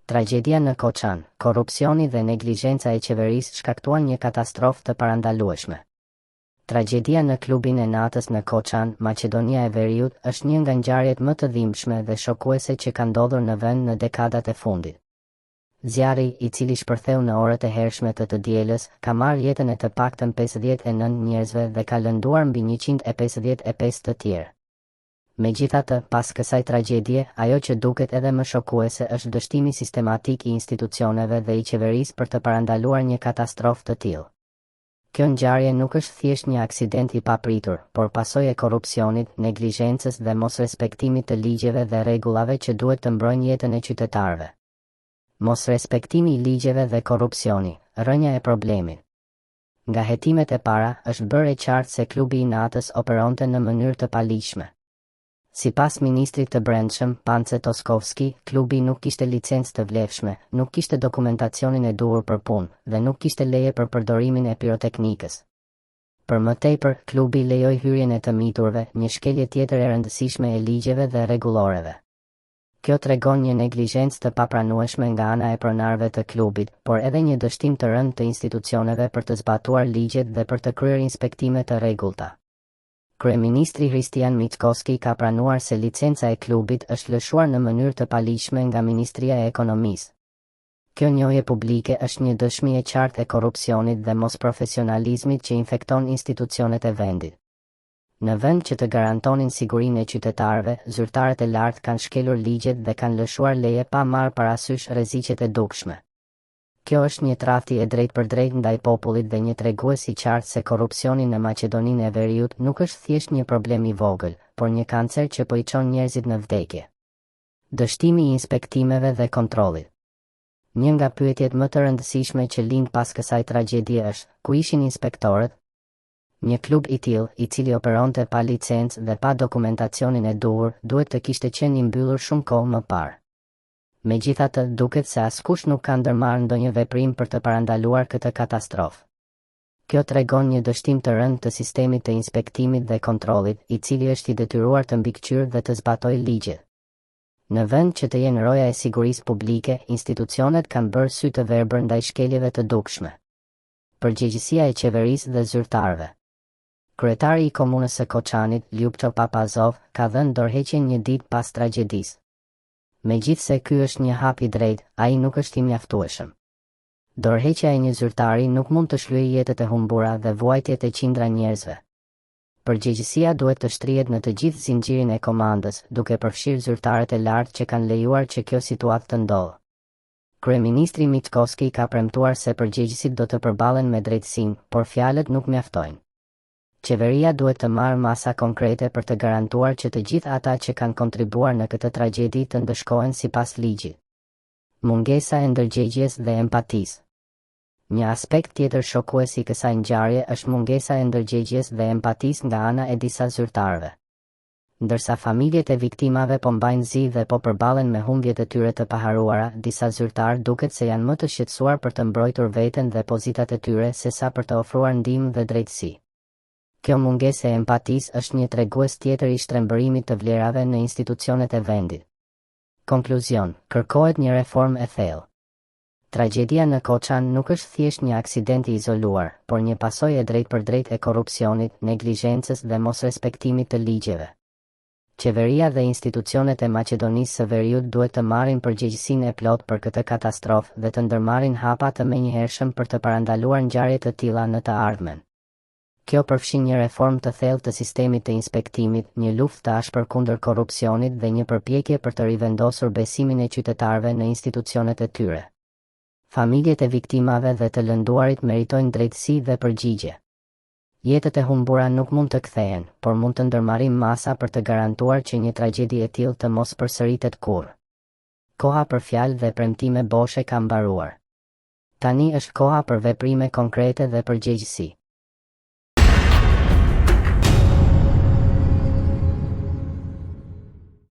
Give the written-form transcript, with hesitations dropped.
Tragjedia në Koçan, korrupsioni dhe neglizhenca e qeverisë shkaktuan një katastrofë të parandalueshme. Tragjedia në klubin e natës në Koçan, Maqedonia e Veriut, është një nga ngjarjet më të dhimbshme dhe shokuese që ka ndodhur në vend në dekadat e fundit. Zjarri, i cili shpërtheu në orët e hershme të të dielës, ka marrë jetën e të paktën 59 njerëzve dhe ka lënduar mbi 155 të tjerë. Megjithatë, pas kësaj tragjedie, ajo që duket edhe më shokuese është dështimi sistematik i institucioneve dhe i qeverisë për të parandaluar një katastrofë të tillë. Kjo ngjarje nuk është thjesht një aksident i papritur, por pasojë e korrupsionit, neglizhencës dhe mosrespektimit të ligjeve dhe rregullave që duhet të mbrojnë jetën e qytetarëve. Mosrespektimi i ligjeve dhe korrupsioni, rrënja e problemit. Nga hetimet e para, është bërë e qartë se klubi i natës operonte në mënyrë të paligjshme. Sipas ministrit të Brendshëm, Pance Toskovski, klubi nuk kishte licencë të vlefshme, nuk kishte dokumentacionin e duhur për punë, dhe nuk kishte leje për përdorimin e piroteknikës. Për më tepër, klubi lejoi hyrjen e të miturve, një shkelje tjetër e rëndësishme e ligjeve dhe rregulloreve. Kjo tregon një neglizhencë të papranueshme nga ana e pronarëve të klubit, por edhe një dështim të rëndë të institucioneve për të zbatuar ligjet dhe për të kryer inspektime të rregullta. Kryeministri Hristijan Mickoski ka pranuar se licenca e klubit është lëshuar në mënyrë të paligjshme nga Ministria e Ekonomisë. Kjo njohje publike është një dëshmi e qartë e korrupsionit dhe mosprofesionalizmit që infekton institucionet e vendit. Në vend që të garantonin sigurinë e qytetarëve, zyrtarët e lartë kanë shkelur ligjet dhe kanë lëshuar leje pa marrë parasysh rreziqet e dukshme. Kjo është një tradhti e drejtpërdrejtë ndaj popullit dhe një tregues i qartë se korrupsioni në Maqedoninë e Veriut nuk është thjesht një problem i vogël, por një kancer që po i çon njerëzit në vdekje. Dështimi i inspektimeve dhe kontrollit. Një nga pyetjet më të rëndësishme që lind pas kësaj tragjedie është, ku ishin inspektorët? Një klub i tillë, i cili operonte pa licencë dhe pa dokumentacionin e duhur, duhet të kishte qenë i mbyllur shumë kohë më parë. Megjithatë, duket se askush nuk ka ndërmarrë ndonjë veprim për të parandaluar këtë katastrofë. Kjo tregon një dështim të rëndë të sistemit të inspektimit dhe kontrollit, i cili është i detyruar të mbikëqyrë dhe të zbatojë ligjet. Në vend që të jenë roja e sigurisë publike, institucionet kanë bërë sy të verbër ndaj shkeljeve të dukshme. Përgjegjësia e qeverisë dhe zyrtarëve. Kryetari i Komunës së Koçanit, Ljupço Papazov, ka dhënë dorëheqjen një ditë pas tragjedisë. Megjithëse ky është një hap i drejtë, ai nuk është i mjaftueshëm. Dorëheqja e një zyrtari nuk mund të shlyejë jetët e humbura dhe vuajtjet e qindra njerëzve. Përgjegjësia duhet të shtrihet në të gjithë zinxhirin e komandës, duke përfshirë zyrtarët e lartë që kanë lejuar që kjo situatë të ndodhë. Kryeministri Mickoski ka premtuar se përgjegjësit do të përballen me drejtësinë, por fjalët nuk mjaftojnë. Qeveria duhet të marrë masa konkrete për të garantuar që të gjithë ata që kanë kontribuar në këtë tragjedi të ndëshkohen sipas ligjit. Mungesa e ndërgjegjes dhe empatisë. Një aspekt tjetër shokues i kësaj ngjarje është mungesa e ndërgjegjes dhe empatisë nga ana e disa zyrtarëve. Ndërsa familjet e viktimave po mbajnë zi dhe po përballen me humbjet e tyre të paharruara, disa zyrtarë duket se janë më të shqetësuar për të mbrojtur veten dhe pozitat e tyre sesa për të ofruar ndihmë dhe drejtësi. Kjo mungesë e empatisë është një tregues tjetër i shtrembërimit të vlerave në institucionet e vendit. Konkluzion, Kërkohet një reformë e thellë. Tragjedia në Koçan nuk është thjesht një aksident i izoluar, por një pasojë e drejtpërdrejtë e korrupsionit, neglizhencës dhe mosrespektimit të ligjeve. Qeveria dhe institucionet e Maqedonisë së Veriut duhet të marrin përgjegjësinë e plotë për këtë katastrofë dhe të ndërmarrin hapa të menjëhershëm për të parandaluar ngjarje të tilla në të ardhmen. Kjo përfshin një reformë të thellë të sistemit të inspektimit, një luftë të ashpër kundër korrupsionit dhe një përpjekje për të rivendosur besimin e qytetarëve në institucionet e tyre. Familjet e viktimave dhe të lënduarit meritojnë drejtësi dhe përgjigje. Jetët e humbura nuk mund të kthehen, por mund të ndërmarrim masa për të garantuar që një tragjedi e tillë të mos përsëritet kurrë. Koha për fjalë dhe premtime boshe ka mbaruar. Tani është koha për veprime konkrete dhe përgjegjësi.